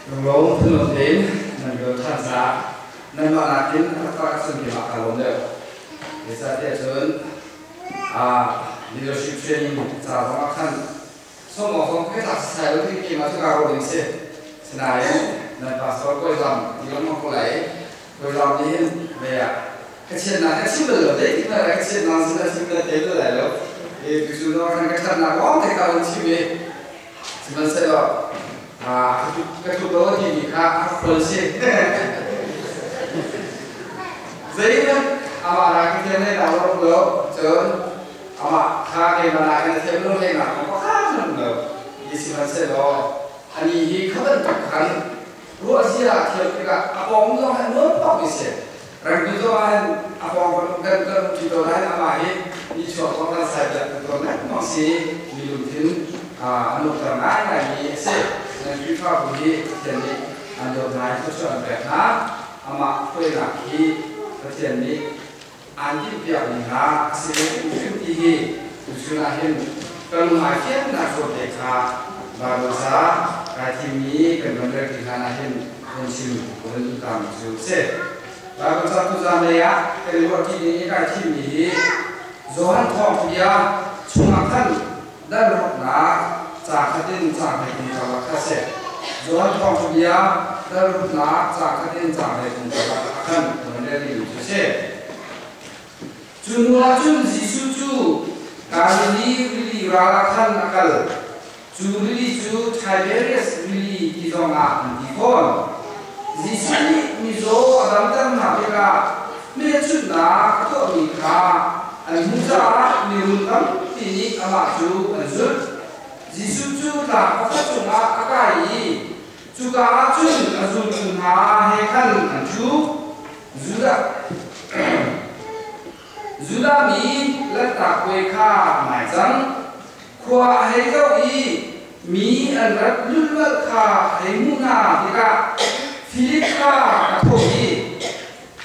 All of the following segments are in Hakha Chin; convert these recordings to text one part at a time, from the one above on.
Lunglawm thinlung tein nan biawl ṭhan caah nanmah nakin a taktak ahcun keimah kaa lawm deuh. Zeicahtiah cun leadership training ca zongah khan sawm awk zong ka tlak sasai lo ti keimah cu kaa ruah ding si. Sinain nan pastor Kawi Zam ti lengmang ko lai i Kawi Zam nih hin vei ah ka chiatnak ka chim bal lo zeitik hmanh ah ka chiatnak sin a chim bal te bal lai lo. Tuchun zong ah khan ka ṭhatnak lawng te kha an chim i sihmanhsehlaw ka tluk lo a timi kha a khual si. Zeihmanh amah nakin thiam hlei nak a um lo. Cun amah kha keimah nakin a thiam lo hlei nak kong pakhat hmanh um lo. Hi sihmanhsehlaw anih hi kha bantuk khan ruahzia a thiam tikah a pawng zong hi a nuam bak mi si. Rangpi zong ah hin a pawng kan kan um ṭi tawn ahhin amah hi nichuak zong kan sai piak kan tawn lengmang si. Mi lungthin a nuamter ngaingaimi a si. Nan Khrihfabu hi Pathian nih an dawt hna i thluachuah an pek hna. Amah hruainak hi Pathian nih aan timhpiakmi hna a si hrimhrim ti hi tuchun ah hin ka lung ai fiannak zawn te kha Baibal ca kai thimmi kan van rel ti hlan ah hin hun chim hun duh tami cu a si. Baibal ca tuzaan lei ah kan i ruahṭi ding i kai thimmi hi Johan Thawngṭha chungah khan dal ruknak ca khat in ca hleithum karlak kha a si. Johan Thawngṭha bia dal ruknak ca khat in ca 13 karlak ah khan van rel dingmi cu a si. Cu hnu ah cun Jesuh cu Galilee rili ral ah khan a kal. Cu rili cu Tiberias rili ti zongah an ti fawn. Jesuh nih mizaw a damter hna tikah hmelchunhnak a tuahmi kha an hmuh caah mirum tampi nih amah cu an zulh. Jesuh cu tlang pakhat cungah a kai i cuka ah cun a zultu hna he khan an ṭhu. Judah mi Lanhtak Puai kha nai cang. Khua a hei zoh i mi an rat lulhmalh kha a hei hmuh hna tikah Filip kha a thawh i,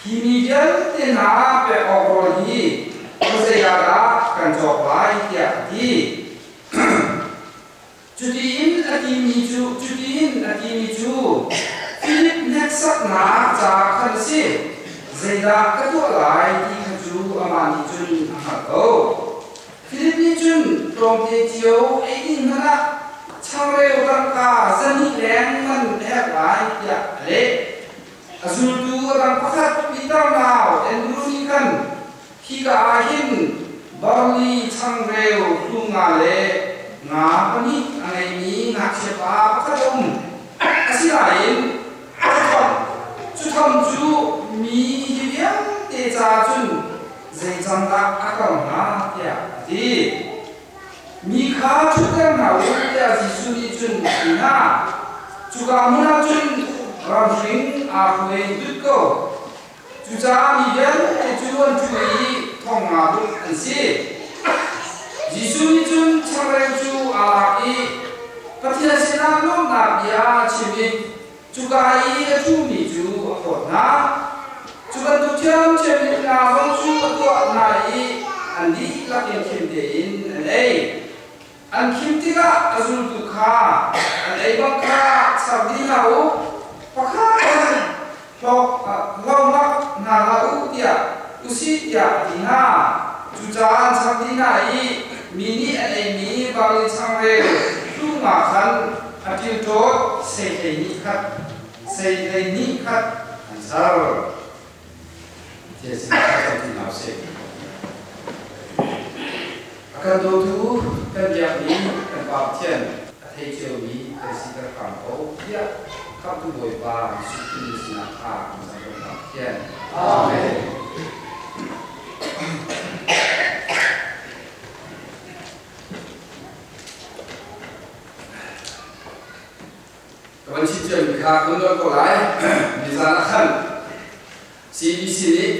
Hi mi vialte hna pek awk rawl hi khuazei ah dah kan cawk lai, tiah a ti. Cutiin a timi cu cutiin a timi cu Filip hneksaknak caah khan a si. Zeidah ka tuah lai ti kha cu amah nih cun a hngalh ko. Filip nih cun tlawmte cio ei ding hmanh ah changreu tangka zahnih leng man a herh lai tiah a leh. A zultu a dang pakhat Peter nau Andru nih khan hika ah hin barli changreu hlum nga le nga pahnih a ngeimi ngakchiapa pakhat a um. Asinain cu tham cu mi hi vialte ca cun zei can dah a kal hnga tiah a ti. Mi kha ṭhutter hna u tiah Jesuh nih cun a ti hna. Cuka hmun ah cun ramhring aa hruai dut ko. Cucaah mi vialte cu an ṭhu i thong nga tuk an si. Jesuh nih cun changreu cu aa lak i Pathian sinah lawmhnak bia a chim i Cuka i a ṭhumi cu a phawt hna. Cu bantuk ṭhiamṭhiam in nga zong cu a tuah hna i an dihlak in khim tein an ei. An khim tikah a zultu kha an ei bang kha char dih hlah u, pakhat hlawhnak hna hlah u tiah usih tiah a ti hna. Cucaah an char dih hna i mi nih an eimi barli changreu hlum ah khan a ṭilṭawt sei 12 khat an char. Pathian sinah thlacam ti hna usih. A kan dawtu kan biakmi kan Pa Pathian a thei ciomi kan siter hram ko tiah Khamhtu Bawipa Jesuh Khrih sinah thla kan cam ko Pa Pathian. Amen. Ka van chim ciami kha kun nawn ko lai. Nizan ah khan CBC nih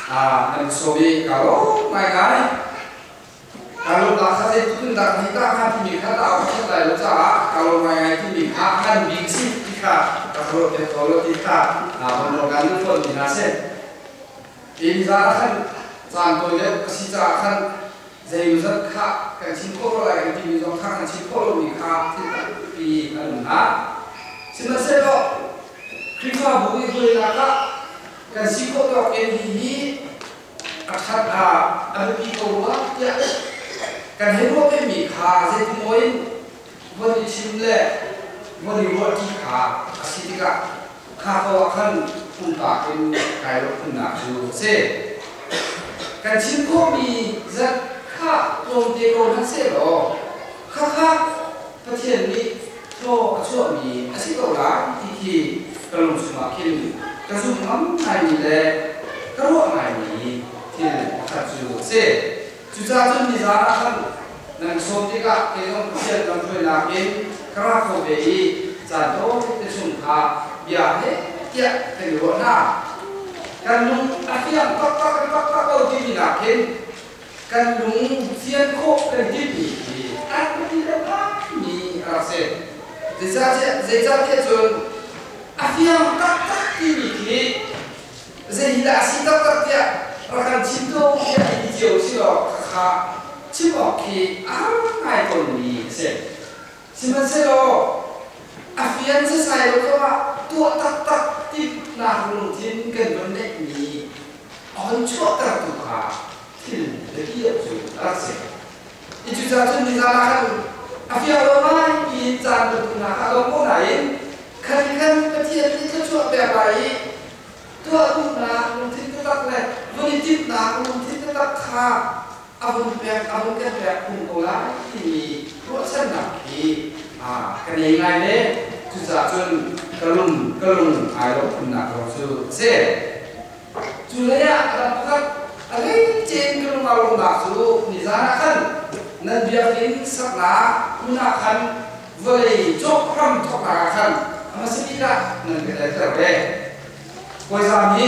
an sawm i ka lawm ngaingai. Ka lawmnak kha zeitluk in dah hi dah kha timi kha dah ka that lai lo caah ka lawm ngaingai timi kha ngan bik si ti kha ka ruah piak ko lo ti kha van rawk kan fawn mi hna si. Nizan ah khan caan tawi deuh a si caah khan zeimawzat kha kan chim khawh ko lai kan timi zong kha kan chim khawh lomi kha thil tampi an um hna. Sihmanhsehlaw Khrihfabu i hruainak ah kan si khawh tawk in hihi a ṭhat ah a biapi ko rua tiah kan hei ruah vemi kha zeitimaw in von i chim le von i ruahṭi kha a si tikah kha ko ah khan pumpak in kai ruah khunnak cu a si. Kan chim khawhmi zat kha tlawmte ko hmanhsehlaw khakha Pathian nih thaw a chuahmi a si ko lai ti khi ka lung chungah khin ka zumh ngam ngaimi le ka ruah ngaimi thil pakhat cu a si. Cucaah cun nizaan ah khan nan sawm tikah kei zong Pathian lamhruainak in ka ra kho ve i caan tawite chung kha bia heh tiah kan i ruah hna. Kan lung a fiang taktak taktak ko timi nakin kan lung fian khawh kan timmi hi a biapi deuh ngaimi a rak si. Zeicahtiah cun a fiang taktak timi khi zei hi dah a si taktak tiah rak kan chim ko tiah i ti cio si law khakha chim awk khi a har ngai tawnmi a si. Sihmanhsehlaw a fian sasai lo zongah tuah taktak timhnak lungthin kan von neihmi a hon chuahtertu kha thil biapi deuh cu a rak si. I cucaah cun nizaan ah khan a fiang lo ngai tiin caan bantuknak a dong ko nain khan khan Pathian nih thluachuah pek lai i tuah duhnak lungthin taktak le vun i timhnak lungthin taktak kha a vun pek a vun kan pek khun ko lai timi ruahchannak hi ka nei ngai ve. Cucaah cun ka lung ka lung ai lawmh khunnak ruang cu a si. Cu lei ah a dang pakhat a hleice in ka lung aa lawmnak cu nizaan ah khan nan biakinn saknak hmun ah khan vawlei cawk hram thawknak ah khan a hmasa bik ah nan ka telter ve. Hawizaam hi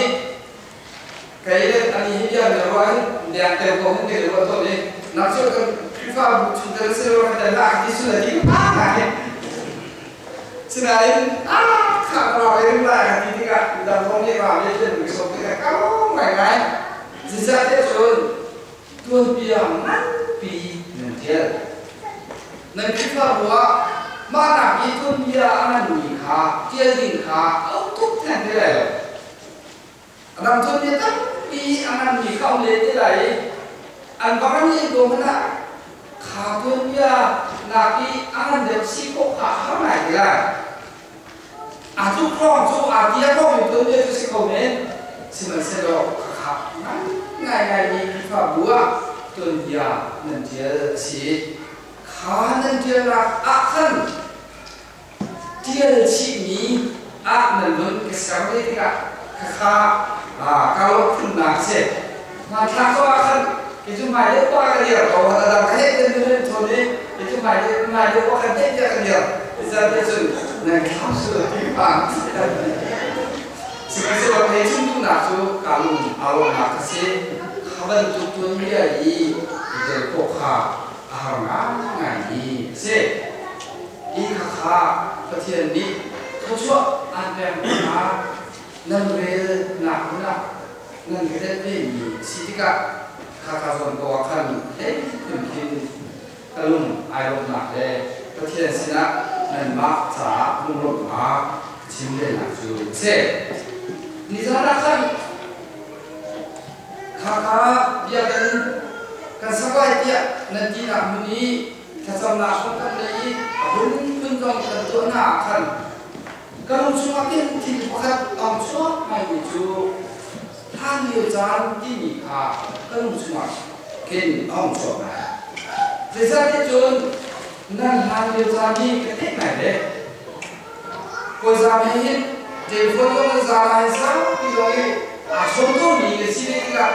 kei le ani hi bia na ruah in deng teu ko hin kei ruah tawn i nak cu kan Khrihfabu chungtel si lo kan tel na ti sul a ti pa ngai. Sinain ah kha ra ve lai kan ti tikah midang zong nih ra ve tian mi som tikah ka lawm ngaingai. Zeicahtiah cun tuanbia nganpi nan ṭial. Nan Khrihfabu ah mah nak i tuanbia a nganmi kha ṭial ding kha a um tuk theng te lai lo. A dang tuanbia tampi a nganmi kha um len te lai i an bang an len ko hmanh ah kha tuanbia nak i a ngan deuh si khawh kha a har ngai te lai. Aa tluk hrawng cu aa tia hrawng in tuanbia cu si kho men, sihmanhsehlaw khakha ngan ngaingaimi Khrihfabu ah tuanbia nan ṭial a si. Kha nan ṭialnak ah khan ṭial chihmi ah nan nun ka ser ve tikah khakha ka lawmh khunnak a si. Hmanthlak ko ah khan kei cu hmailei pa ka dir ko, a dang ka heh kan nun thawn i kei cu hmailei hmailei pa kan heh tiah ka dir. Zeicahtiah cun nan thlam sul ti pang. Sihmanhsehlaw thei chung duhnak cu kaa lung aa lawmnak a si. Kha bantuk tuanbia i i tel khawh kha a har ngaingaimi a si. Hi khakha Pathian nih thluachuah aan pek hna nan relnak hmun ah nan ka telh vemi a si tikah khakha zawn ko ah khan hlei phun khin ka lung ai lawmhnak le Pathian sinah nanmah caah lunglawmhnak ka chim lehnak cu a si. Nizaan ah khan khakha biakinn kan sak lai tiah nan tinak hmun i thlacamnak hram kan nei i a phunphun zong kan tuah hna ah khan ka lung chungah khin thil pakhat ong chuak ngaimi cu hlan lio caan timi kha ka lung chungah khin a hung chuak ngai. Zeicahtiah cun nan hlan lio caan hi ka theih ngai ve. Kawizaam he hin telephone zong in zaan ah hin saupi zong i aa sawm tawnmi ka si ve tikah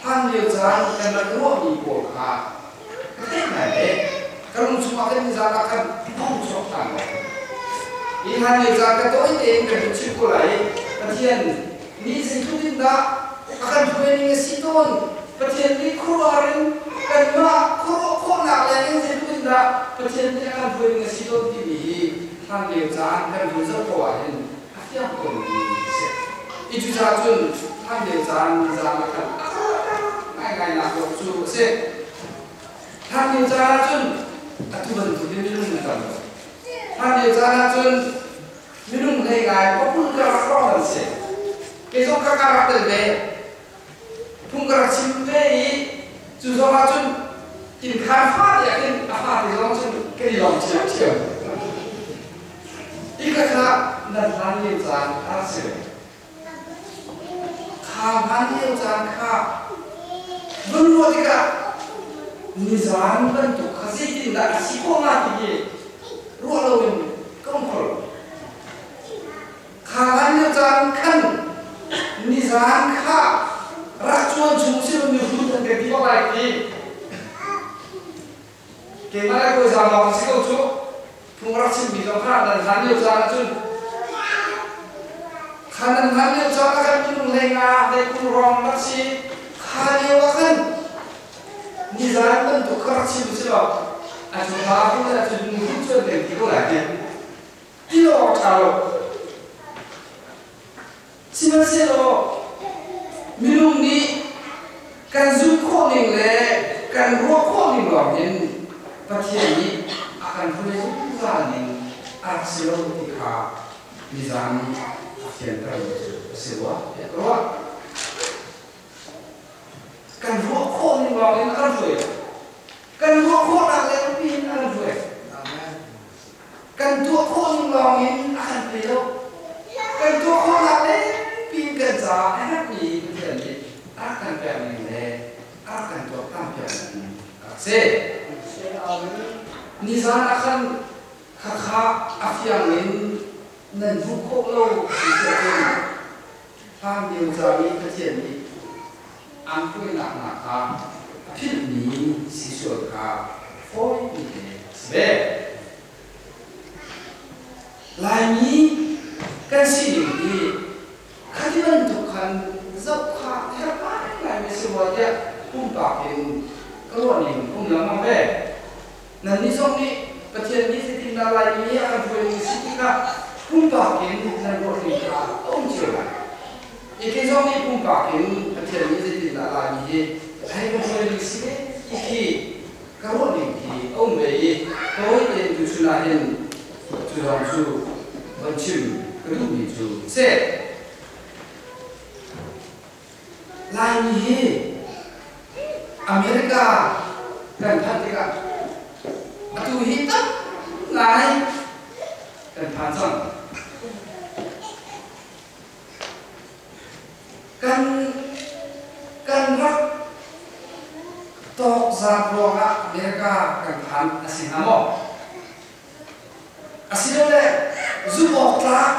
hlan lio caan kan rak ruahmi pawl kha Ka theih ngai ve. Ka lung chungah khan nizaan ah khan hong chuak ṭhan lo. Hi hlan lio caan ka tawi tein kan hun chim ko lai i Pathian nih zeitluk in dah a kan hruai ning a si tawn. Pathian nih khuaruahhar in kanmah khuaruah khawhnak leng in zeitluk in dah Pathian nih a kan hruai ning a si tawn timi hi hlan lio caan kan hun zoh ko ahhin a fiang tawnmi a si. I cucaah cun hlan lio caan nizaan ah khan a ngaingai nak dawh cu a si. Hlan lio caan ah cun atu bantukin minung an tam lo. Hlan lio caan ah cun an si. Kei zong ka rak tel ve. Phung ka rak chim ve i cu zong ah cun innkhar fa te ah khin a fate zong cun kan i lawm ṭhiamṭhiam. I khakha nan hlan lio caan a rak si ve. Kha hlan lio caan kha vun ruah tikah nizaan bantuk kha zeitindah a si khawh hnga ti hi ruah loin ka um kho lo. Kha hlan lio caan khan nizaan kha rak chuan chung si mi hrut an kan ti bak lai ti. Keimah le kawi zaang lawng si ko cu. Phung rak chimmi zong kha nan hlan lio caan ahcun kha nan hlan lio caan ah khan minung hlei nga hlei kul rong rak si. Kha lio ah khan nizaan bantuk kha rak chim si law a cu hla kun le a cu nu hrut cu an kan ti ko lai ti. Ti lo awk ṭha lo. Sihmanhsehlaw minung nih kan zumh khawh ning le kan ruah khawh ning lawng in Pathian nih a kan hruai zungzal ning a rak si lo ti kha nizaan nih a fiantermi cu a si rua tiah ka ruah. Kan ruah khawh ning lawng in a kan hruai lo. Kan ruah khawhnak lengpi in a kan hruai. Kan tuah khawh ning lawng in a kan pe lo. Kan tuah khawhnak lengpi in kan caah a herhmi Pathian nih a rak kan pek ning le a rak kan tuaktan piak ning a rak si. Nizan ah khan khakha a fiang in nan hmuh khawh lo ti si ahcun hlan lio ca i Pathian nih aan hruainak hna kha a philhmi si sual kha fawi te a si ve. Laimi kan sining hi khati bantuk khan zoh kha herh ngaingaimi a si rua tiah pumpak in ka ruahning um lengmang ve. Nannih zong nih Pathian nih zeitindah Laimi a kan hruaining si ti kha pumpak in nan ruahning kha a um cio lai. Ike zong nih pumpak in Pathian nih zeitindah Laimi hi a hei kan hruaining si ve ti khi ka ruahning hi a um ve i tawi tein tuchun ah hin cu zong cu von chim ka duhmi cu a si. Laimi hi America kan phanh tikah atu hi tam ngai kan phan cang. Kan kan rak tawk zaat ruangah America kan phan a si hnga maw? Asilole zumh awk tlak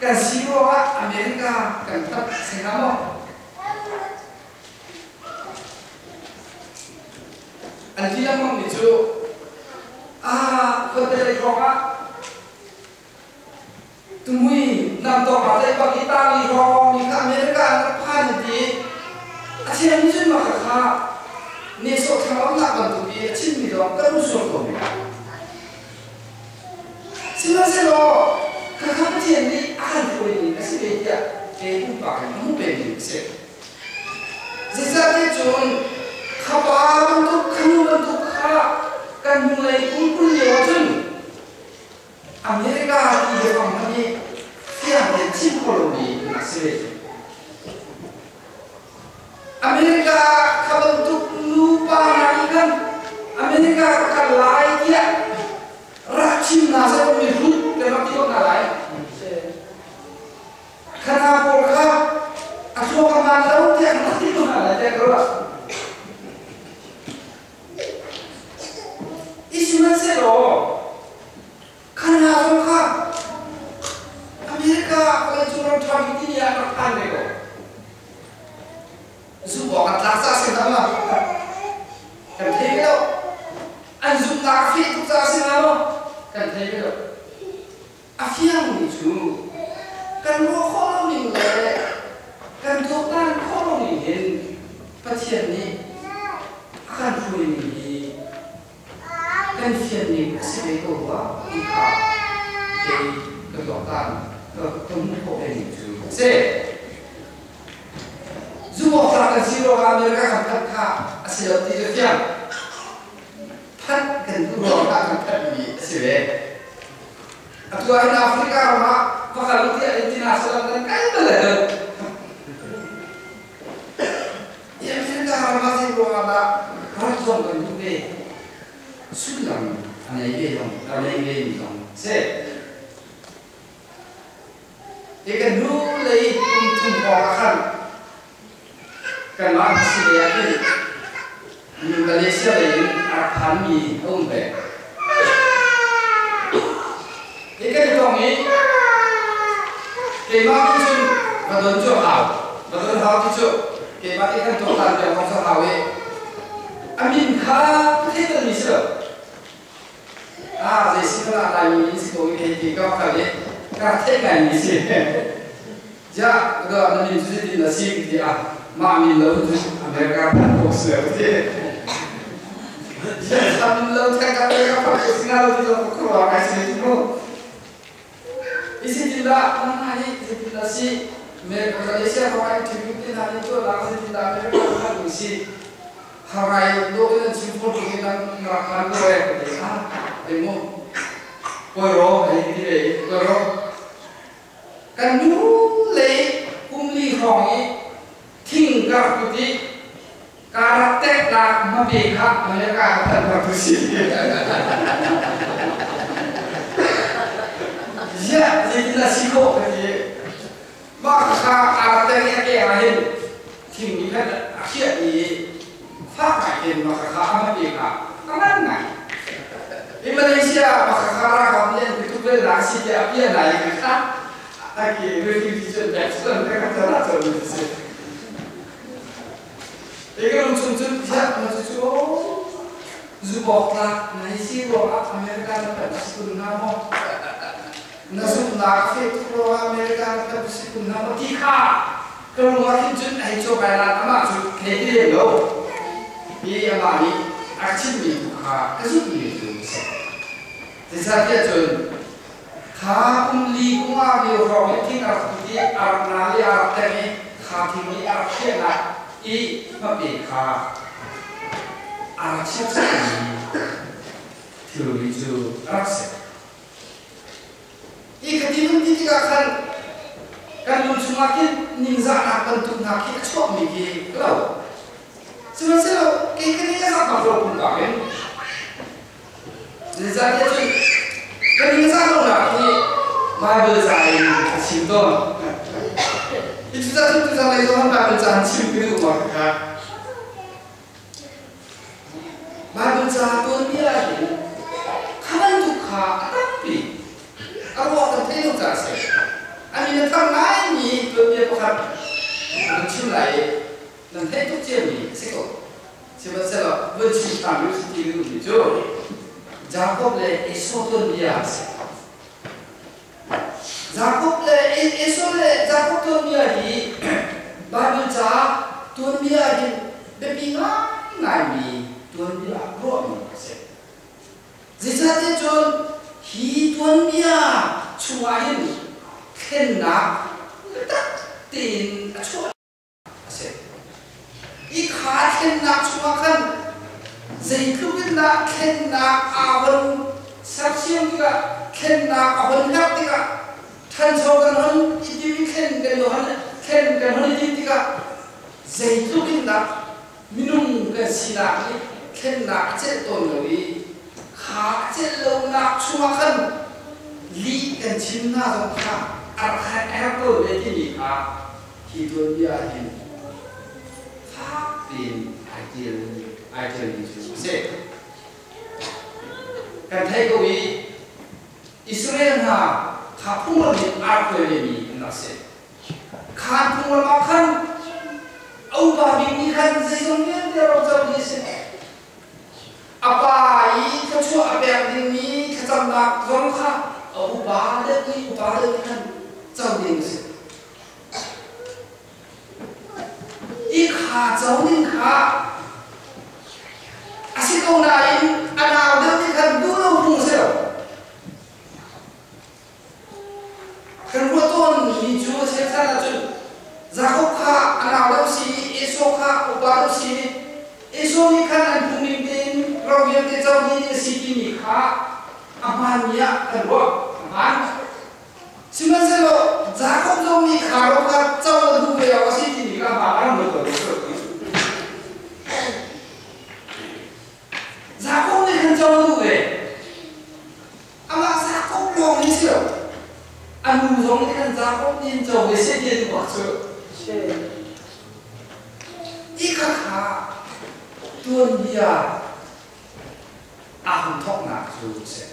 kan si ruangah America kan phanh a si hnga maw? An ti lengmangmi cu ah khuate lei hrawngah tumui namtawk aa tlaih bak i tang i hrawng mi kha America an rak phan an ti. A cheu nih cun mah kha nehsawh thlanglawmnak bantuk i a chimmi lawng kan um sual ko men. Sihmanhsehlaw khakha Pathian nih a kan hruaimi a si ve tiah kei pumpak in a hmu pengmi a si. Zeicahtiah cun kha pa bantuk kha nu bantuk kha kan hnulei kum 20 lio ahcun America ti biafang hmanh hi fiang tein chim kho lomi a si ve. America kha bantuk nupa hna nih khan America ka kal lai tiah rak chim hna seh mi hrut kan rak ti hna lai. Kha hna pawl kha a thluak a hmaan lo tiah kan rak ti hna lai tiah ka ruah. Sihmanhsehlaw kha hna zong kha America vawleicung ram ṭha bik timi ah an rak phan ve ko. Zumh awk an tlak caah si hnga maw? Kan thei ve lo. An zumhnak a feh tuk caah si hnga maw? Kan thei ve lo. A fiangmi cu kan ruah khawh loning le kan tuaktan khawh loning hin Pathian nih a kan hruaining hi kan fianning a si ve ko rua ti kha kei ka tuaktan ka hmuh khawh vemi cu a si. Zumhawktlak kan si ruangah America kan phanh kha a si lo ti cu fiang. Phanh kan duh ruangah kan phanhmi a si ve. Atu ah hin Africa ram ah va kal u tiah in ti hna selaw nan kal bal. A nei ve zong a nei ve mi zong si. Hi kan hnu lei kum thum hrawng ah khan kanmah si lei ah khin Malaysia lei in a rak phanmi a um ve. Hi kan i tong i keimah nih cun va don cu a hau. Va don hau ti cu keimah nih khan tuaktan piak zong cu a hau i a min kha ka thei balmi si lo. Ah, zei si hmanh ah Laimi in si ko i hei ti ka kal i ka rak theih ngaimi si. Ziah, ka na min cu zeitin dah si ka ti ah, mah min lo cu America phan ko si lo ti. Ziah, sa min lo theng ka America phan ko si na lo ti zong ka khuaruah ngai si ti mu. I zeitindah nangmah hi zeitindah si Malaysia kong ah interview te hna nih tuahnak zeitindah America phan ding si harai dawh in an chim fawn tuk in an rak phan ko e ka ti ah ei mu kawi ro hei ti ve i kawi ro kan nu lei kum li hrawng i thing ka rak put i ka rak teknak hmape kha America ka phanh rak tu si. Ziah zeitin a si khawh ka ti. Mah kha aa rak tek i a ke ah hin thing nih khan a khiah i fak ngai khin mah kha a hmape kha a ngan ngai. I Malaysia mah kha ralkap nih an tuk vel nak si tiah a pia nai i kha a ke refugee cu an pek cu an pek a cun ah si. Hi ka lung chung cun ziah na cucu zumhawktlak na hei si ruangah America na panh si kun hnga maw? Na zumhnak a feh tuk ruangah America na panh si kun hnga maw? Ti kha ka lung ah khin cun a hei chuak lai nain amah cu thei ti lem lo. Hi amah nih a chimmi tu kha ka zumhmi tu a si. Zeicahtiah cun kha kum li kum nga lio hrawng i thing a rak put i a rak nal i a rak teng i kha thing nih a rak khiahnak i hmape kha a rak chiatsermi thilri cu a rak si. Hi ka ti vun ti tikah khan kan lung chungah khin ningzahnak bantuk hna khi a chuakmi khi ka lo. Sihmanhsehlaw kei ka ning a zak bak lo pumpak in. Zeicahtiah cun kan ningzah lonak hi Baibal ca in a chim tawn. Hi cucaah cun tuzan lei zong Baibal ca an chim ka duh ma kha. Baibal ca tuanbia hin kha bantuk kha a tampi. A ruah kan theih lo caah a si. A min a thang ngaimi tuanbia pakhat kan chim lai i nan theih tuk ciami a si ko. Sihmanhsehlaw vun chim ṭhan rih usih ti ka duhmi cu Jakob le Esau tuanbia a si. Jakob le Esau le Jakob tuanbia hi Baibal ca tuanbia hin biapi ngaingaimi tuanbia ruahmi a si. Zeicahtiah cun hi tuanbia chungah hin thlennak biatak tein a chuah a si. I kha thlennak chungah khan zeitluk in dah thlennak aa von sersiam tikah, thlennak a hon herh tikah, ṭhancho kan hon i tim i thlen kan hon thlen kan hon i tim tikah zeitluk in dah minung kan sinak nih thlennak a celh tawn lo i kha a celh lonak chungah khan lih kan chim hna zong kha a rak herh tawn ve timi kha Hi tuanbia ah hin fak tein ai ṭial ai ṭialmi cu a si. Kan theih ko i Israel hna kha phunglam in aa rak hruai vemi an rak si. Kha phunglam ah khan a upa bik nih khan zeizong vialte ro co ding a si. A pa i thluachuah a pek dingmi thlacamnak zong kha a upa deuh nih upa deuh nih khan co ding a si. I kha co ning kha a si ko nain a nau deuh nih khan duh lo phung a si lo. Kan ruah tawn mi cu a cheuchan ahcun Jakob kha a nau deuh si i Esau kha upa deuh si i Esau nih khan an phung ning tein ro vialte co ding a si timi kha a hmaanmi ah kan ruah. A hmaan. Sihmanhsehlaw Jakob zong nih kha ro kha co a duh ve awk a si timi kha hma a ram lo tawn. Jakob nih khan co a duh ve. Anu zong nih khan Jakob nih in co ve seh ti a duh bak cu. I khakha tuanbia aa hun thawknak cu a si.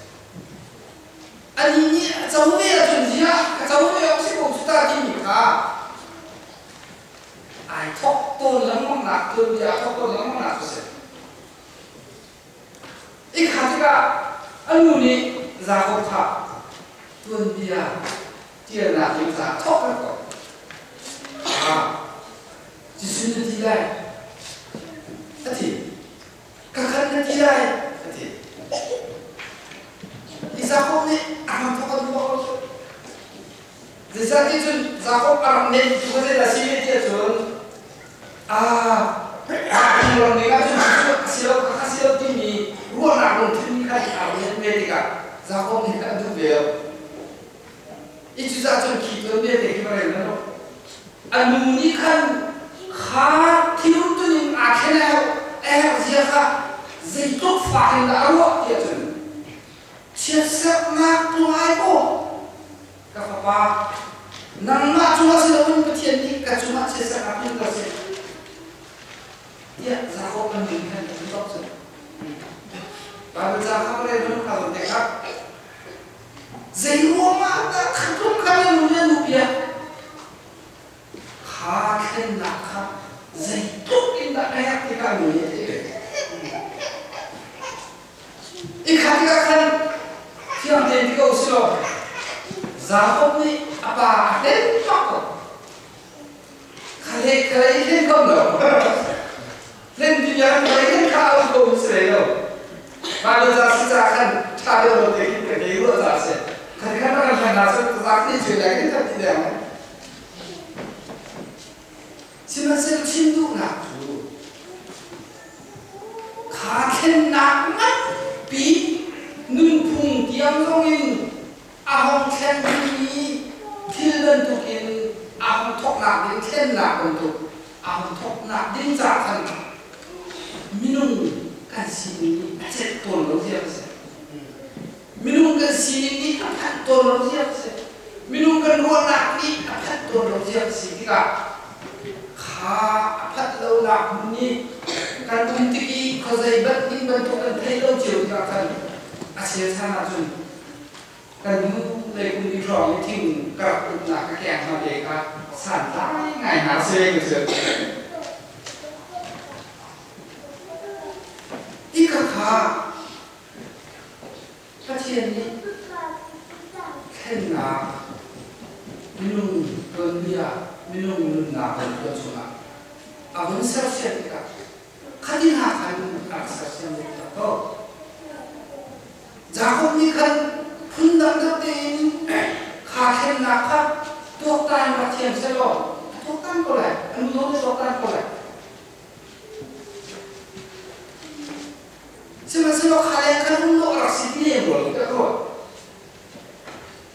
Anih nih a co ve ahcun ziah ka co ve awk si ko cu ta timi kha ai thawk tawn lengmangnak tuanbia aa thawk tawn lengmangnak cu a si. I kha tikah a nu nih Jakob kha tuanbia ṭialnak ding caah thawk kan ko. Jesuh na ti lai. A ti. Ka khan na ti lai. A ti. I Jakob nih a ram thawk a duh bak lo. Zeicahtiah cun Jakob a rak neih cu kha zeidah a si ti ahcun aa ram ning ahcun cu a si lo kha si lo timi ruahnak lungthin nih khan aa ruat ve tikah Jakob nih khan a duh ve lo. I cucaah cun khi tuanbia te khi va rel hmanh u. A nu nih khan kha thil tuning aa thlen a herh a herh zia kha zeitluk fak in dah a ruah ti ahcun chiatserhnak tlung ai kaw Ka fapa, nangmah cungah si loin Pathian nih ka cungah chiatserhnak tlunter seh, tiah Jakob an min khan a bak cu. Baibal ca kha rel hmanh kha zong te kha. Zei ruangah dah kha tluk kha na nu le nu piak? Kha thlennak kha zeitluk in dah ka herh ti kha nu nih a theih ve. I kha tikah khan thiang tein ti ko usih law Jakob nih a pa a hlen bak ko. Khalei khalei hlen ko lo. Hlen ti bia kan khalei hlen kha a um ko si lei lo. Bible ca si ca khan ṭha deuh lo te khin ka ngei rua ca si. Khat khan kan hlen hna cu zak ti chui lai kan ti deng. Sihmanhsehlaw chim duhnak cu kha thlennak nganpi nunphung tiang zongin a hong thleng dingmi thil bantukin a hong thawknak ding thlennak bantuk a hong thawknak ding ca khan minung kan sining nih a celh tawn lo zia a si. Minung kan sining nih a phanh tawn lo zia a si. Minung kan ruahnak nih a phanh tawn lo zia a si tikah kha a phanh lonak hmun nih kan um tik i khuazei banh ding bantuk kan theih lo cio tikah khan a chel-chan ahcun kan nu lei kum i hrawng i thing ka rak umnak ka keng hna ve kha santlai ngai hna seh ka si. Ti kha kha Pathian nih thlennak minung tuanbia minung nunnak kan tuan chungah a vun sersiam tikah khati hna khan a rak sersiam ve tak ko. Jakob nih khan phundang deuh tein kha thlennak kha tuaktan rak thiam sehlaw a tuaktan ko lai, a nu zong nih tuaktan ko lai. Sihmanhsehlaw kha leng khan um lo a rak si ti lem rua lo tiah ka ruah.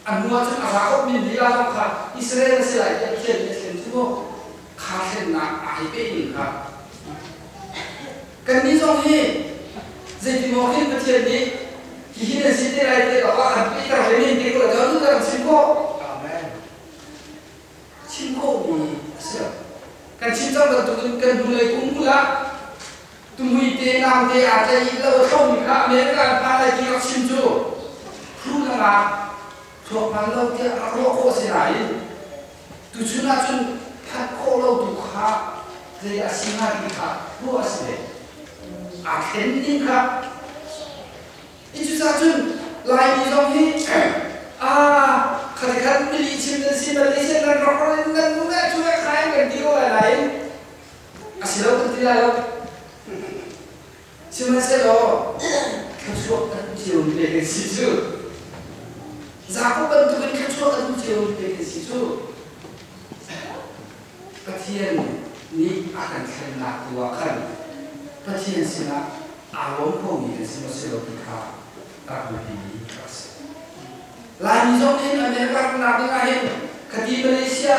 A hnu ah cun a Jakob min lila zong kha Israel a si lai tiah Pathian nih a thlen cu mu. Kha thlennak aa peh ning kha. Kannih zong hi zeitimaw khin Pathian nih hihi nan si te lai tiah ka kan pehter ve men te ko la cun kan chim khawh. Amen. Chim khawhmi a si lo. Kan chim cang bantukin kan hnulei kum 20 ah tumui te naute aa tlaih i lo a thlomi kha America an phan lai ti rak chim cu hru langak thluak hman lo tiah rak ruah khawh a si nain tuchun ahcun phanh khawh lo tu kha zei a si hnga ti kha ruah a si ve. Aa thlen ning kha I cucaah cun Laimi zong hi khat khat mili chim nan si Malaysia nan rak ron nan nu le cu le kha in kan ti ko lai nain a si lo kan ti lai lo. Sihmanhsehlaw thluachuah kan cio mi kan si cu Jakob bantukin thluachuah kan cio mi kan si cu Pathian nih a kan thlennak tu ah khan Pathian sinah aa lawm komi kan si maw si lo ti kha rak biapimi a si. Laimi zong nih America ramnak ding ah hin khati Malaysia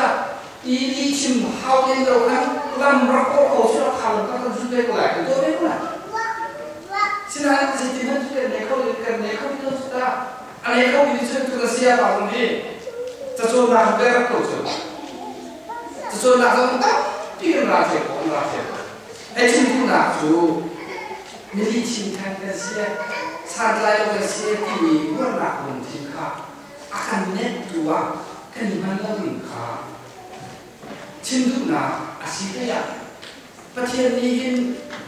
i lihchim hau len lo khan lam rak kawh ko si rak kha lam kan zul ve ko lai kan tuah ve ko lai. Sinain zeitin hmanh cu kan nei kho kan nei kho ti lo cu ta. A nei kho mi nih cun tu na sia pa zong hi Cacawnnak ka rak ko cu. Cacawnnak zong tampi kan ra thei ko, an ra thei ko. Hei chim duhnak cu mili chin than kan si, santlai lo kan si timi ruahnak lungthin kha a kan nettu ah kan i hman lo ding kha chim duhnak a si hlei ah Pathian nih hin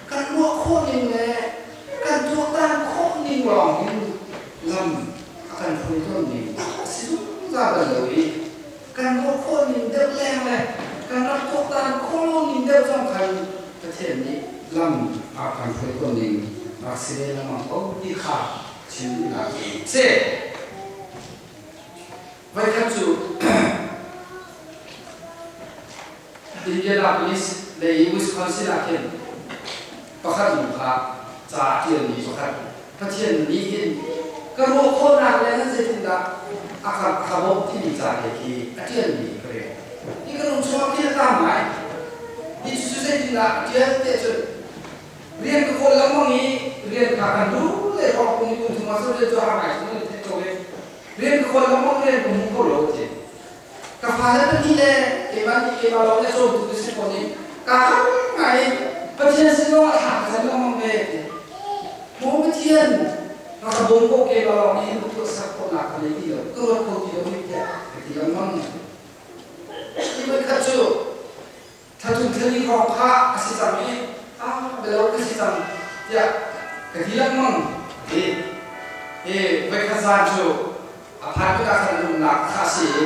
kan ruah khawh ning le kan tuaktan khawh ning lawng hin lam a kan hruai tawn ning a si zungzal bal lo i kan ruah khawh ning deuh leng le kan rak tuaktan khawh lo ning deuh zong khan Pathian nih lam a kan hruai tawn ning rak si ve lengmang ko ti kha chim duhnak cu a si. Voikhat cu Indianapolis lei i Wisconsin ah khin pakhat nu kha ca a ṭialmi pakhat Pathian nih hin ka ruah khawhnak le nan zeitindah a ka a ka bawmh timi ca te khi a ṭialmi ka rel. Hi ka lung chungah khin a tang ngai. Hi cucu zeitindah a ṭial tiah cun rian ka kawl lengmang i rian kha kan duh le hrawk kum kum thum ah cun rian cu a har ngai chung in theih ko i rian ka kawl lengmang rian ka hmu kho lo ti. Ka fale pahnih le keimah nih keimah lawng nih a cawmtu ka si fawn i kaa har ngai i Pathian sin zongah thla ka cam lengmang ve ti. Maw Pathian, rak ka bawm ko keimah lawng nih hin tuah sak khawhnak ka nei ti lo, ka ruat kho ti lo hei tiah ka ti lengmang. Hi voikhat cu thla thum thla li hrawng kha a si cang i ah bialo ka si cang tiah ka ti lengmang a ti. Hi voikhat zan cu a phan tik ah khan an umnak kha a si i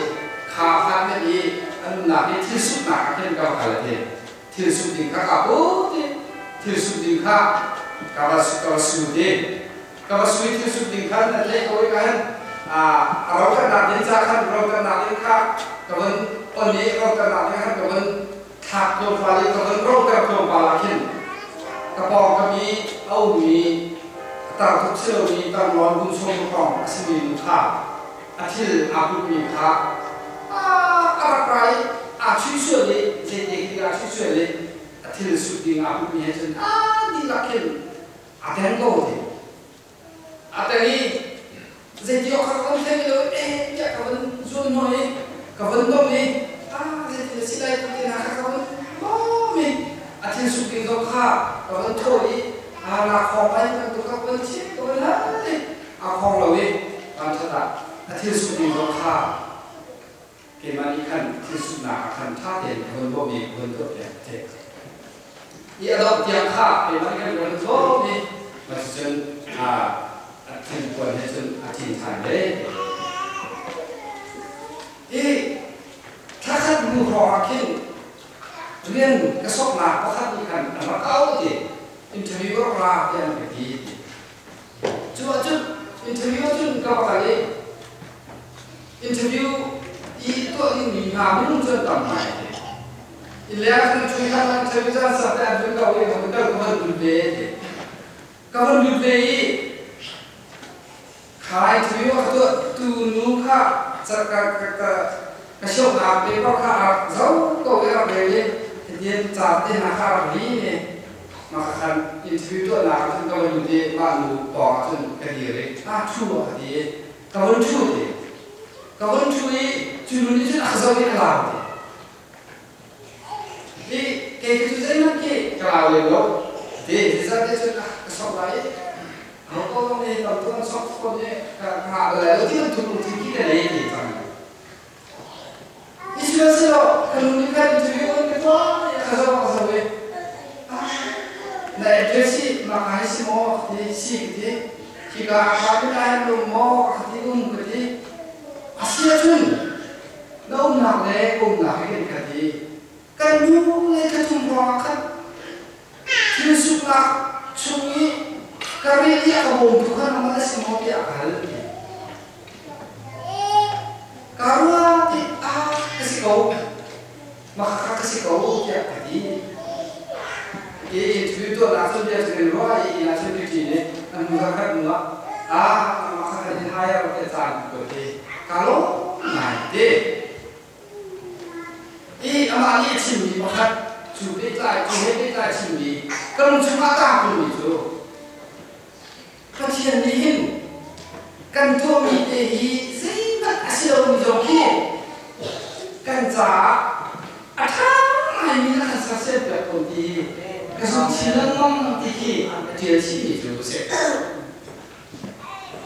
kha a phan met i an umnak i thil suknak ah khin ka va kal a ti. Thil suk ding kha kaa put i thil suk ding kha ka va ka va su ti. Ka va su i thil suk ding khan an tlaih ko i ka hin a roternak ding ca khan roternak ding kha ka vun on i roternak ding khan ka vun thlak tlawmpal i ka vun roter tlawmpal ah khin ka pawngkam i a ummi a tar tuk si lomi tarlawn kum sawm hrawng a simi nu kha a thil aa putmi kha a rak ra i aa chuihsual i zeite khi aa chuihsual i a thil sut ding aa putmi he cun a dihlak khin a teng ko ti a teng i zeiti awk kha ka van thei lo eh tiah ka van zuan hnawh i ka van dom i ah zeitin a si lai ti hna kha ka van lawm i a thil suk ding zong kha ka van thawh i a la khawng lai bantuk kha ka van chim ka van hal i a khawng lo i vanṭhat ah a thil suk ding zong kha keimah nih khan thil suknak ah khan ṭha tein ka van bawmh i ka van tuahpiak te i a dongh tiang kha keimah nih kan van bawmh i cucun a thingpuan he cun a ṭin ṭhan ve. I thlakhat hnu hrawng ah khin rian ka soknak pakhat nih khan an rak auh ti interview rak ra tiah an ka ti. Cu ahcun interview ahcun ka va kal i interview i tuah dingmi hna minung cu an tam ngai. Inn leng ah cun chui khan interview caan sak te an vun ko i ka vun kal ka van lut ve ti. Ka van lut ve i kha interview a ka tuah tu nu kha ka ka ka ka sioknak paper kha a rak zoh ko i a rak rel i hitihin ca te hna kha a rak ri i mah ka khan interview tuahnak ah cun ka va lut i mah nu pawng ah cun ka dir i ah ṭhu a ka ti i ka vun ṭhu ti ka vun ṭhu i cu nu nih cun a ka zoh i a lau ti i kei cu zeihmanh khi ka lau lem lo ti zeizat cun ka sok lai i ho ko zong nih tam tuk an sok fawn i ka ngah bal lai lo ti bantuk lungthin khi ka nei ti cang. Sihmanhsehlaw ka nu nih khan interview an ka tuah i a ka zoh a zoh i na address hi mah ka hi si maw ka ti si ka ti hika ah ka ti lai an um maw ka ti um ka ti a si ahcun na umnak le ka umnak hi kan khat i kan nu le ka thum ruangah khan thil suknak chung i ka ril i a ka bawmtu kha nangmah na si maw tiah a ka hal ti. Ka ruah ti ah ka si ko mah kha ka si ko tiah ka ti. I interview tuahnak cun bia cu kan ruah i inn ah cun duty nih an hnu kha khat hnu ah ah mah kha kan in hire tiah caan ko ti ka lawm ngai ti. I amah nih a chimmi pakhat cu pehtlai cu he pehtlai chimmi ka lung chungah kaa kunmi cu Pathian nih hin kan tuahmi te hi zeihmanh a si lomi zong khi caah a ṭha ngaimi a kan sersiampiak ko ti ka zumh chin lengmang ti khi a ṭial chihmi cu a si.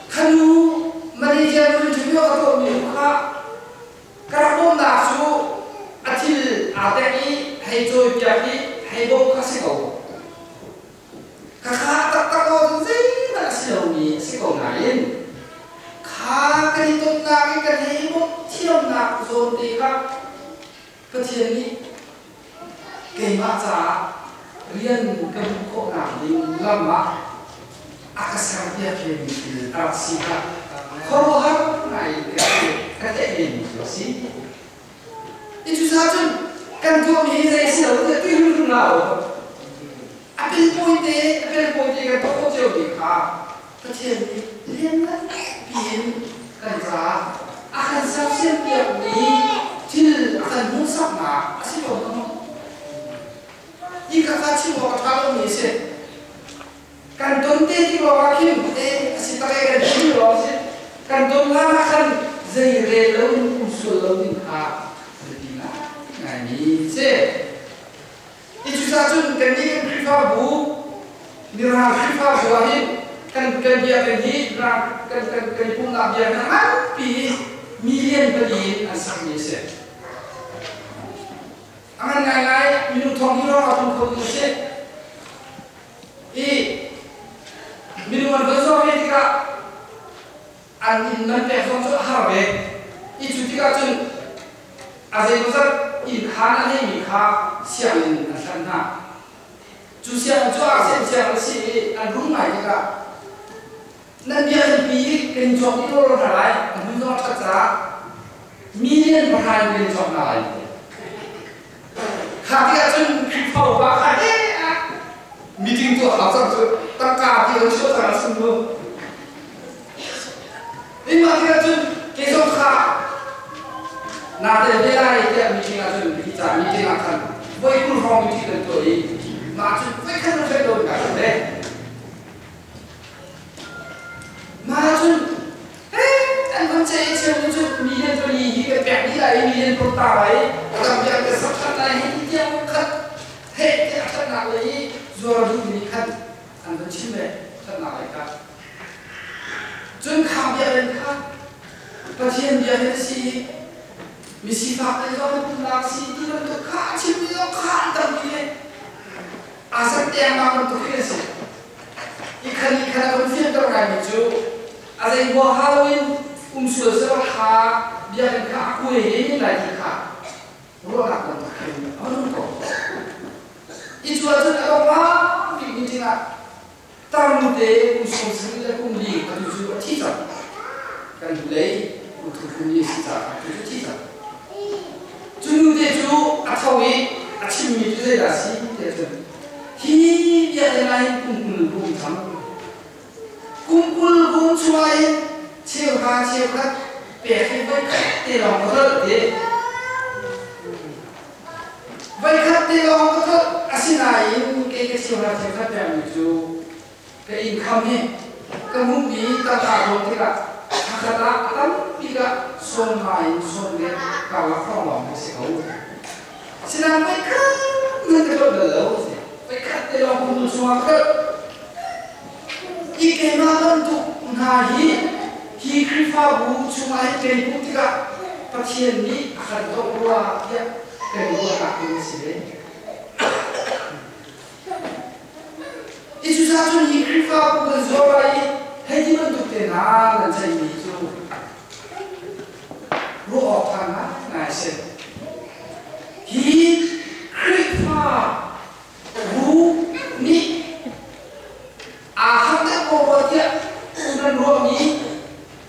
Khanu manager nu interview a tuahmi nu kha ka rak bawmhnak cu a thil aa tek i hei cawipiak i hei bawmh kha si ko. Khakha taktak aw cu zeihmanh a si lomi a si ko nain kha kan i tonnak i kan hei bawmh thiamnak zawnte kha Pathian nih keimah caah rian ka hmuh khawhnak ding lam ah a ka serpiak vemi thil a rak si kha khuaruahhar ngai in ka theih vemi cu a si. I cucaah cun kan tuahmi hi zei a si lo tiah ti hrimhrim hlah u. A pelpawite a pelpawite kan tuah khawh ciomi kha Pathian nih lianngan piin kan caah a kan sersiampiakmi thil a kan hmuhsaknak a si ko hnga maw? Hi kha kha chim awk a ṭha lomi a si. Kan ton te ti ruangah khin te a si tak e kan chim ruang a si. Kan ton hlan ah khan zei rel lo in um sual lo ding kha biapi ngaingaimi a si. I cucaah cun kannih kan Khrihfabu Mirang Khrihfabu ah hin kan kan biakinn hi Mirang kan kan kan i pumhnak biakinn a nganpi hi million pali in an sakmi a si. A ngan ngaingai minung thong hi lawng a pum kho ding a si. I minung an van zawr ve tikah an inn man pek zong cu a har ve. I cu tikah cun a zeimawzat inn khaan a neimi kha sianginn an hlanh hna. Cu sianginn cu ASEAN sianginn a si i an rum ngai tikah nan biakinn pi kan in cawk dih lawlaw hna lai, a hmun zong a ṭhat caah million pahra in kan in cawk hna lai. Kha tikah cun Khrihfa upa kha he ah meeting tuah hau cang cu tangka ti an chuah cang a sung mu. Mah tikah cun kei zong kha naa tel ve lai tiah meeting ah cun hi ca meeting ah khan voi 20 hrawng meeting kan tuah i mah cun voi khat na hreh lo ka le. Mah cun an van ceih i cheu cu million pali hi kan pek dih lai i million paruk ta lai i a dang vialte sak ṭhan lai hi ti tiang khat heh tiah a ṭhatnak lei i zuar duhmi nih khan an van chim ve ṭhatnak lei kha. Cun kha biakinn kha Pathian biakinn a si i misifak lei zong in pumnak a si ti bantuk kha a chimmi zong kha an tampi ve. Aa zat dengmang bantuk khi a si. I khan i khan a kan fianter ngaimi cu a zei huaha loin um sual selaw kha biakinn kha a kuai he lai ti kha ruahnak bantuk khin a van um ko. I cu ahcun a dong bik meeting ah tarnu te kum 70 le kum li atu cu a thi cang. Kan hnulei kum thum kum li a si caah atu cu thi cang. Cu nu te cu a tho i a chimmi cu zeidah a si tiah cun hi biakinn ah hin kum 20 kum cang. Kum 20 kum chungah hin cheuhra cheukhat pek hi voikhat te lawng ka tlolh ti. Voikhat te lawng ka tlolh asinain kei ka cheuhra cheukhat pekmi cu ka income hi ka hmuhmi tangka dawt tikah thakhat ah a tampi ah sawm nga in sawm le karlak hrawng lawng a si ko. Asinain voikhat nan ka tlolh bal lo. Voikhat te lawng kum chungah ka tlolh. Hi keimah bantuk hna hi hi Khrihfabu chungah hin kan i pumh tikah Pathian nih a kan dawh rua tiah kan i ruahnak ding a si ve. I cucaah cun hi Khrihfabu kan zuar lai i hei ti bantuk te hna nan ceihmi cu ruah awk ṭha ngaingai a si. Hi Khrihfa bu nih aa harh deuh ko rua tiah nan ruahmi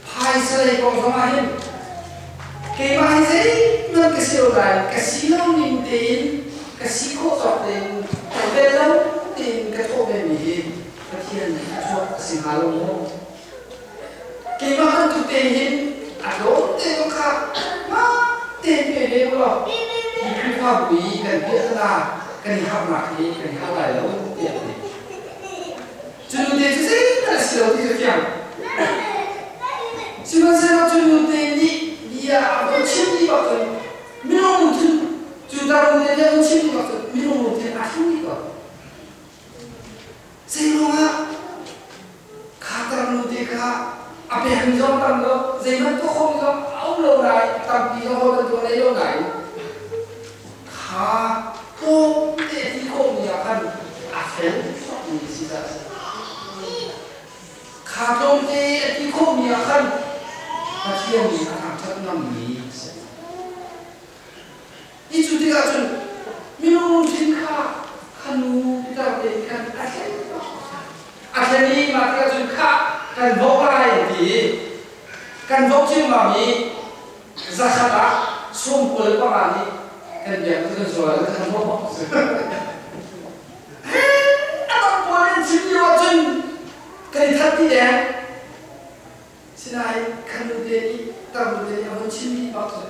phaisa lei kong zongah hin keimah hi zeihmanh ka si lo lai ka si lo ning tein ka si khawh tawk tein bel lo tein ka thawh vemi hi Pathian nih a chuak a si hnga lo maw? Keimah bantuk te hin a tlawm te zong kha hmaan tein pe ve u law hi Khrihfabu i kan piahtana kan i harnak hi kan i har lai lo tiah a ti. Cu nute cu zeihmanh a si lo ti cu fiang. Sihmanhsehlaw cu nute nih bia a von chim dih bak cun Minung lungthin cu tar le le chim bak cu minung lungthin a thleng dih ko. Zeiruangah kha tar nu te kha a pekmi zong tam lo, zeihmanh tuah khawhmi zong a um lo nain, tampi zong ho bantuk a nei lo nain, kha tlawmte a ti khawhmi ah khan a fel mi si caah a si. Kha tlawmte a ti khawhmi ah khan Pathian nih a thangṭhat ngammi a si. Hi cu tikah cun minung lungthin kha kha nu pitar te nih khan a thlen a thlen i mah tikah cun khah kan vok lai an ti i kan vok ciammam i zakhat ah 95 nih kan biak cu kan sual kan vok a dang pawl in chim lio ahcun kan i that ti deng. Sinain kan nute nih tarnu te nih a vun chimmi bak cu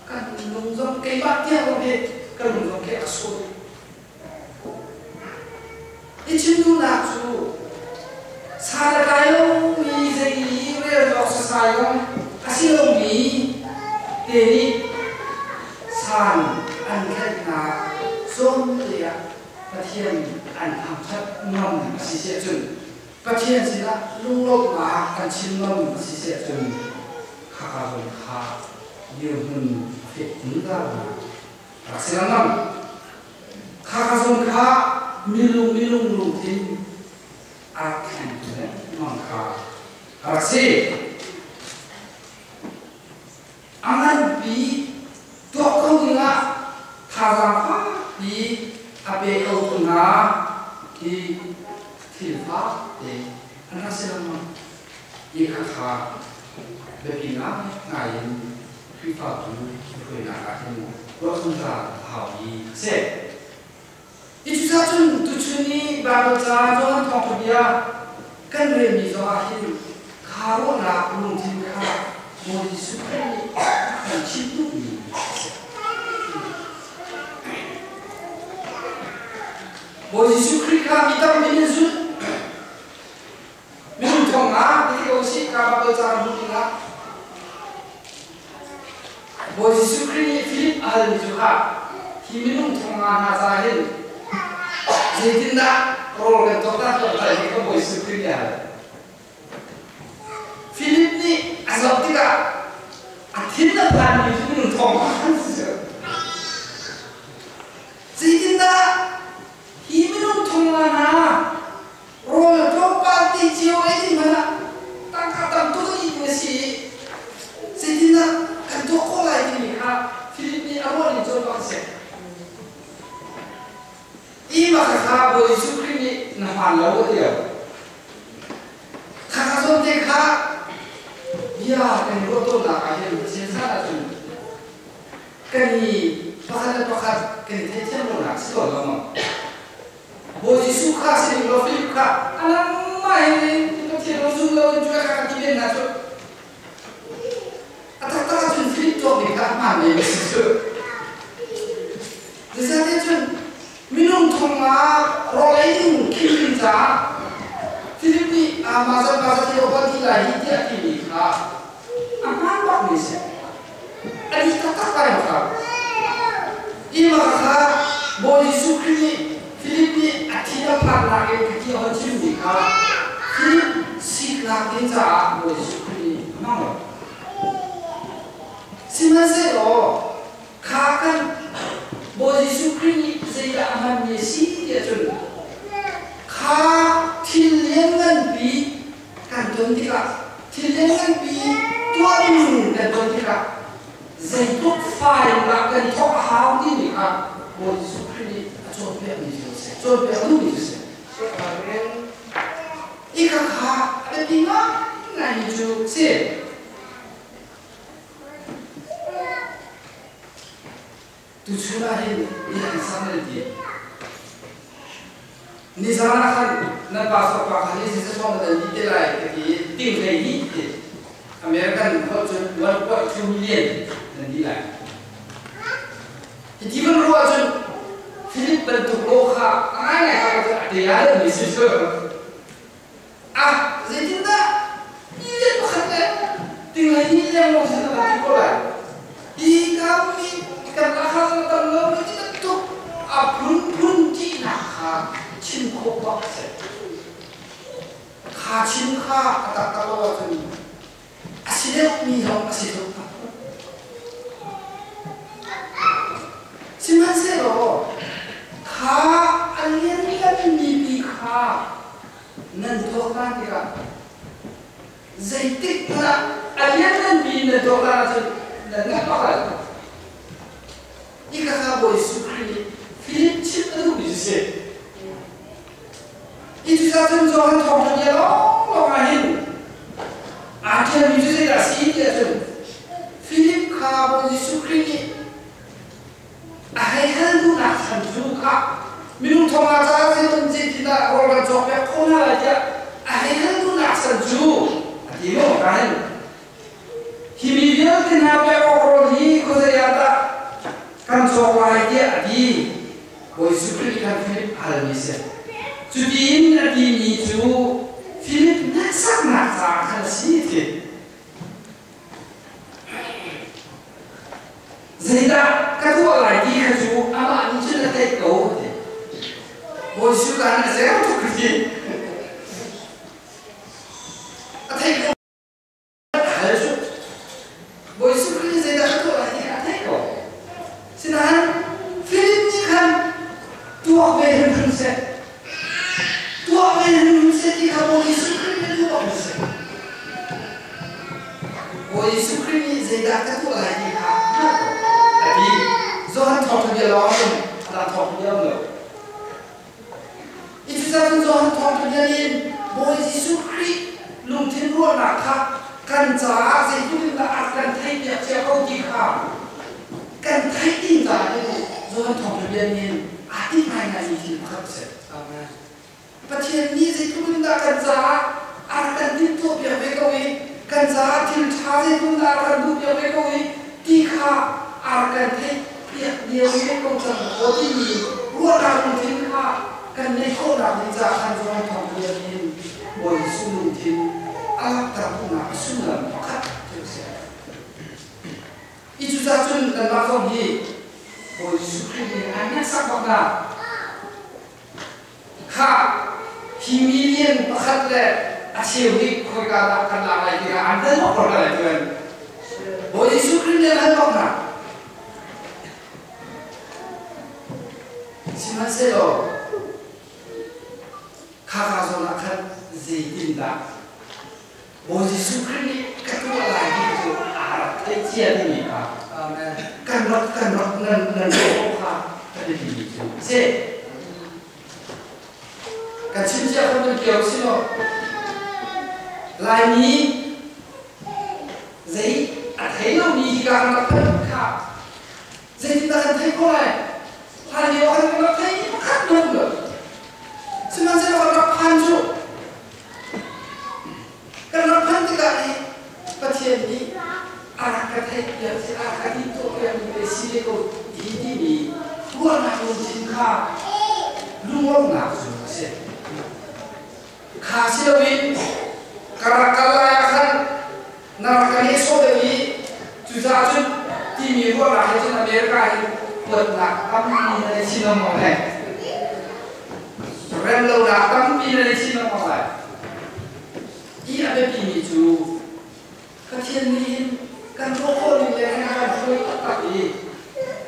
kan lung zong keimah tiang zong hi kan lung zong khi a sawh. I chim duhnak cu san a tlai lomi zei rel awk sasai zong a si lomi te nih san an tlaihnak zawn te ah Pathian an thangṭhat ngam a si siah cun Pathian sinah lunglawmhnak kan chim ngam a si siah cun khaka zawn kha dirhmun a fek zungzalnak rak si lengmang. Khaka zawn kha milung milung lungthin a rak thleng lengmang kha a rak si. A nganpi tuah kho dingah thazaang fakpi a pe kho tu hna hi thil fakte an rak si lengmang. Hi khakha biapi ngaingai in Khrihfabu hruainak ah hin ruah zungzal a haumi a si. Hi cucaah cun tuchun i Baibal ca Johan Thawngṭha Bia kan relmi zongah hin kha ruahnak lungthin kha Bawi Jesuh Khrih nih a kan chimh duhmi a si. Bawi Jesuh Khrih kha mi tampi nih zulh. Minung thong ah ti ko sih ka Baibal ca hmuh dingah Bawi Jesuh Khrih nih Philip a halmi cu kha hi minung thong nga hna ca hin zeitindah rawl kan cawk ta tuah tai hi ka Bawi Jesuh Khrih nih a hal. Philip nih a zoh tikah a thin a phanmi cu minung thong nga an si. Zeitindah hi minung thong nga hna rawl tlawmpal ti cio ei ding hmanh ah tangka tam tuk a dih ding a si i zeitindah kan tuah khawh lai timi kha Philip nih a ruah ning cu bak a si. I mah kha Bawi Jesuh Khrih nih na hmaan lo a ti lo. Khakha zawn te kha bia kan i ruah tawnnak ah hin Pathian zat ahcun kan i pakhat le pakhat kan i theithiam lonak si tawn lo maw? Bawi Jesuh kha si ning law Philip kha a nangmah in Pathian lo zum lo in cu ka ti men hna cu. A taktak ahcun Philip tuak ning kha a hmaan mi a si cu. Zeicahtiah cun minung thong ah rawl ei ding khim ding caah Philip nih mah zat mah zat hi a ti lai hi tiah timi kha a hmaan bak mi a si. A dih taktak lai maw kha? Ima kha Bawi Jesuh Khrih nih Philip nih a thin a phannak in kha ti a hon chimmi kha Philip siknak ding caah Bawi Jesuh Khrih nih a hmang lo. Sihmanhsehlaw kha kan Bawi Jesuh Khrih nih zeidah a hmanmi a si tiah cun kha thil liannganpi kan ton tikah thil liannganpi tuah ding kan ton tikah zeitluk fai dah kan thawk a hau timi kha Bawi Jesuh Khrih nih a cawnpiakmi cu a si cawnpiak duhmi cu a si. I khakha a biapi ngaingaimi cu a si. Tuchun ah hin inn an sak nan ti. Nizan ah khan nan pastor pa kha hi zeizong nan dih te lai ka ti i ting 12 ti. American holh cun 1.2 million nan dih lai. Hiti van ruah cun Philip bantuk law kha a ngaingai kha cu a te lai mi si cu. Ah, zeitindah million pakhat le ting 12 lengmang sin kan ti ko lai. Hi ka mi kan khawh bak a si. Kha chim kha a taktak lo ahcun a si deuhmi zong a si tuk. Sihmanhsehlaw kha a liannganmi pi kha nan tuaktan tikah zeitik hmanh ah a liannganmi nan tuaktan ahcun nan ngah bak lai lo. Hika kha Bawi Jesuh Khrih nih Philip chimh a duhmi cu si. Hi cucaah cun Johan thawngṭha bia lawnglawng ah hin aa ṭialmi cu zeidah a si ti ahcun Philip kha Bawi Jesuh Khrih nih a hei hal duhnak chan cu kha minung thawngah caah zeitin zeitindah rawl kan cawkpiak khawh hna lai tiah a hei hal duhnak chan cu a ti maw ka hin hi mi vialte hna pek awk rawl hi khuazei ah dah kan cawk lai tiah a ti. Bawi Jesuh Khrih nih khan Philip a halmi a si. Cutin a timi cu Philip hneksaknak caah khan a si a ti. Zeidah ka tuah lai ti kha cu amah nih cun a theih ko a ti. Bawi Jesuh kaan a zer tuk a ti. A theih ko. Hal cu Bawi Jesuh Khrih nih zeidah ka tuah lai ti kha a theih ko. Sinain Philip nih khan tuak ve hrimhrim seh, tuah ve hrimhrim seh ti kha Bawi Jesuh Khrih nih a duh bak seh. Bawi Jesuh Khrih nih zeidah ka tuah lai ti kha a hngalh ko. A ti. Johan thawngṭha bia lawng in a dang thawngṭha bia um lo. Hi cucaah cun Johan thawngṭha bia nih Bawi Jesuh Khrih lungthin ruahnak kha kan caah zeitluk in dah a kan theihpiak cia ko ti kha kan theih ding caah hin Johan thawngṭha bia nih aa tinh ngaingaimi thil pakhat a si. Amen. Pathian nih zeitluk in dah kan caah a rak kan timhtuahpiak ve ko i kan caah thil ṭha zeitluk in dah a rak kan duhpiak ve ko i ti kha a rak kan theihpiak lio ve ko cang kaw timi ruahnak lungthin kha kan neih khawhnak ding caah khan Johan thawngtha in Bawi Jesuh lungthin a langhter duhnak a sullam pakhat cu a si. Hi cucaah cun kanmah zong hi Bawi Jesuh Khrih nih a hneksak bak hna. Khah, hi million pakhat le a cheu hi khoika dah kan lak lai tiah an hal bak ko lai tuan. Bawi Jesuh Khrih nih an hal bak hna. Sihmanhsehlaw khaka zawn ah khan zeitindah Bawi Jesuh Khrih nih ka tuah lai ti cu aa rak theih cia timi kha Amen. kan rak kan rak nan nan ruah awk kha kan i timi cu a si. Kan chim cia kho nan kio si maw? Laimi zei a thei lomi hi ka kan rak phanh kha zeitindah kan theih khawh lai? Hlan lio ah kan rak theih pakhat hmanh lo. Sihmanhsehlaw kan rak phan cu Kan rak phanh tikah i Pathian nih a rak ka theihpiak i a ka timhtuahpiakmi te si ve ko hi timi ruahnak lungthin kha lunglawmhnak cu a si. Kha si loin ka rak kal lai ah khan na rak ka nehsawh deuh i cucaah cun timi ruahnak he cun America hi huatnak tampi na nei chin lengmang lai. Remlonak tampi na nei chin lengmang lai. Hi a biapimi cu Pathian nih hin kan ruah khawh ning le kan kan hruai taktak i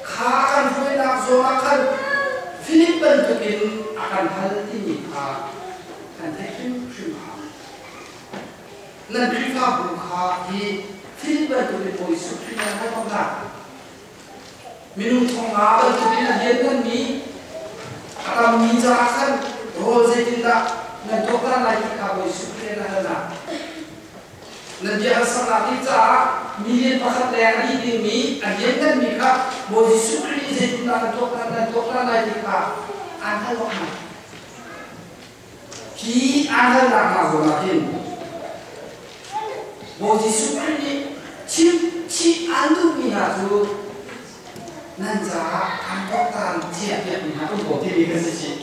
kha a kan hruainak zawn ah khan Philip bantukin a kan hal timi kha kan theih hrimhrim a hau. Nan Khrihfabu kha hi thil bantukin Bawi Jesuh Khrih nan hal bak hna. Minung 5000 bantukin a liannganmi a tammi caah khan rawl zeitindah nan tuaktan lai ti kha Bawi Jesuh Khrih nan hal hna. Nan bia an saknak ding caah million pakhat leng a dih dingmi a liannganmi kha Bawi Jesuh Khrih nih zeitindah nan tuaktan lai ti kha an hal bak hna. Hi aa halnak hna zawn ah hin Bawi Jesuh Khrih nih chim chih aan duhmi hna cu nan caah aan tuaktan ciapiakmi hna um ko timi kan si chih.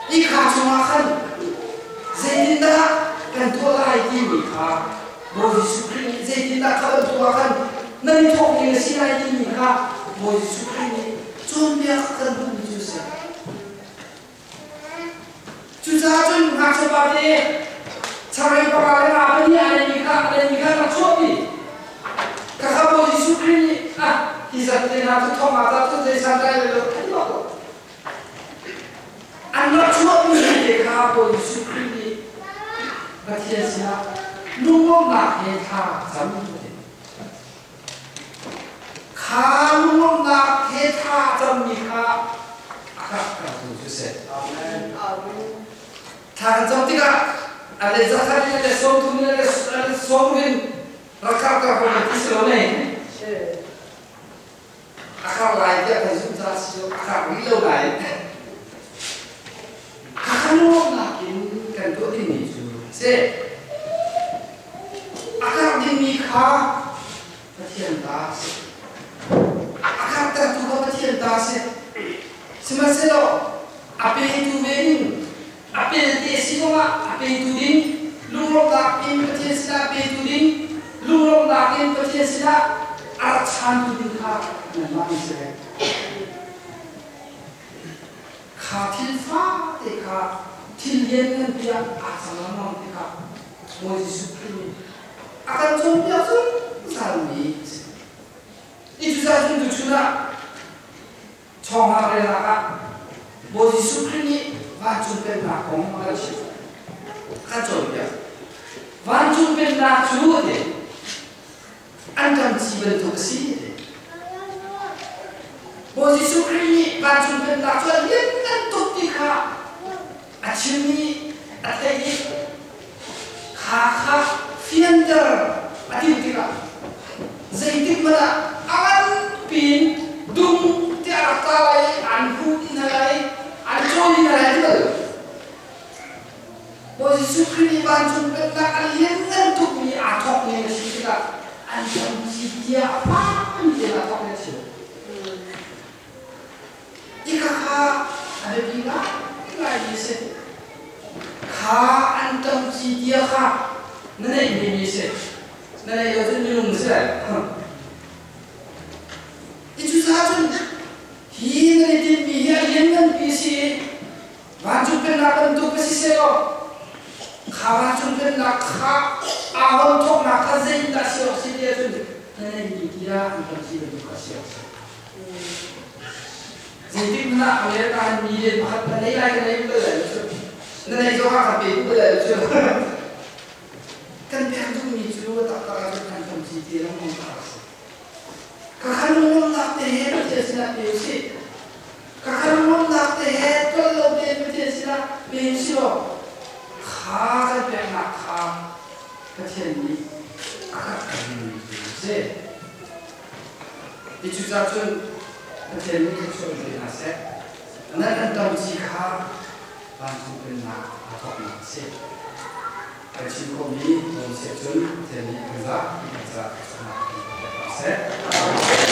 Hi kha chungah khan zeitindah kan tuah lai timi kha Bawi Jesuh Khrih nih zeitindah kha bantuk ah khan nan i thawk ning a si lai timi kha Bawi Jesuh Khrih nih cawnpiak kan duhmi cu a si. Cucaah cun ngakchia pa te changreu panga le nga pahnih a neimi kha a neimi kha rak chuahpi. Khakha Bawi Jesuh Khrih nih ah hi zat te hna cu thong ah dah cun zei santlai le lo thei bak lo. An rak chuahmi te kha Bawi Jesuh Khrih nih Pathian sinah lungawmnak he thla cam ti. Kha lungawmnak he thla cammi kha a karhtertu cu si. Amen. Thla kan cam tikah a le zakhat in a le 30 in a le 60 in rak karhter ko ti si lo ne. A kar lai tiah kan zumh caah si lo, a kar rih lo nain a nuamnak in kan tuah dingmi cu a si. A kar dingmi kha Pathian ta a si. A kartertu kha Pathian ta a si. Sihmanhsehlaw a petu ve ding, a pelte si zongah a petu ding, lunglawmhnak in Pathian sinah a petu ding, lunglawmhnak in Pathian sinah a rak chaantu ding kha nanmah nan si ve. Kha thil fate kha thil lianngan tiah aa cang lengmang tikah Bawi Jesuh Khrih nih a kan cawnpiak zungzalmi a si. I cucaah cun tuchun ah Chawngah relnak ah Bawi Jesuh Khrih nih vancung pennak kong a kan chimh. A kan cawnpiak. Vancung pennak cu a ti. An ram ci bantuk a si a ti. Bawi Jesuh Khrih nih vancung pennak cu a lianngan tuk ti kha a chim i a theih i kha kha fianter a timh tikah zeitik hmanh ah a ngan piin dum tiah a rak tla lai i an huh dih hna lai i an cawi dih hna lai ti bal. Bawi Jesuh Khrih nih vancung pennak a lianngan tukmi aa thawkmi a si tikah an ram ci tiah a fak tein aa thawk a chim. Khakha a biapi ngaingaimi a si. Kha an ṭamci tia kha na neihmi mi si. Na neih lo cun minung na si lai. I cucaah cun hi nan i tinhmi hi a liannganpi a si i vancung pennak bantuk va si sehlaw kha vancung pennak kha aa hon thawknak kha zeitindah si awk si ti ahcun na neihmi tia an ṭamci bantuk kha si awk si. Zeitik hmanh ah America in million pakhat na nei lai ka nei bal lai lo cu. Na nei zong ah ka pe bal lai lo cu. Kan pek duhmi cu taktak ah kan kan ci te lengmang kha a si. Ka khan lunglawmnak te he Pathian sinah pe usih. Ka khan lunglawmnak te he tlol lo tein Pathian sinah pe usih law kha kan peknak kha Pathian nih a kan mi cu a si. Hi cucaah cun Pathian nih thluachuah in pe hna seh. Nan an tamci kha vancung pennak aa thawknak a si. Kan chim khawhmi tlawm si ahcun Pathian nih kan zapi kan caah thluachuahnak in pek hna seh.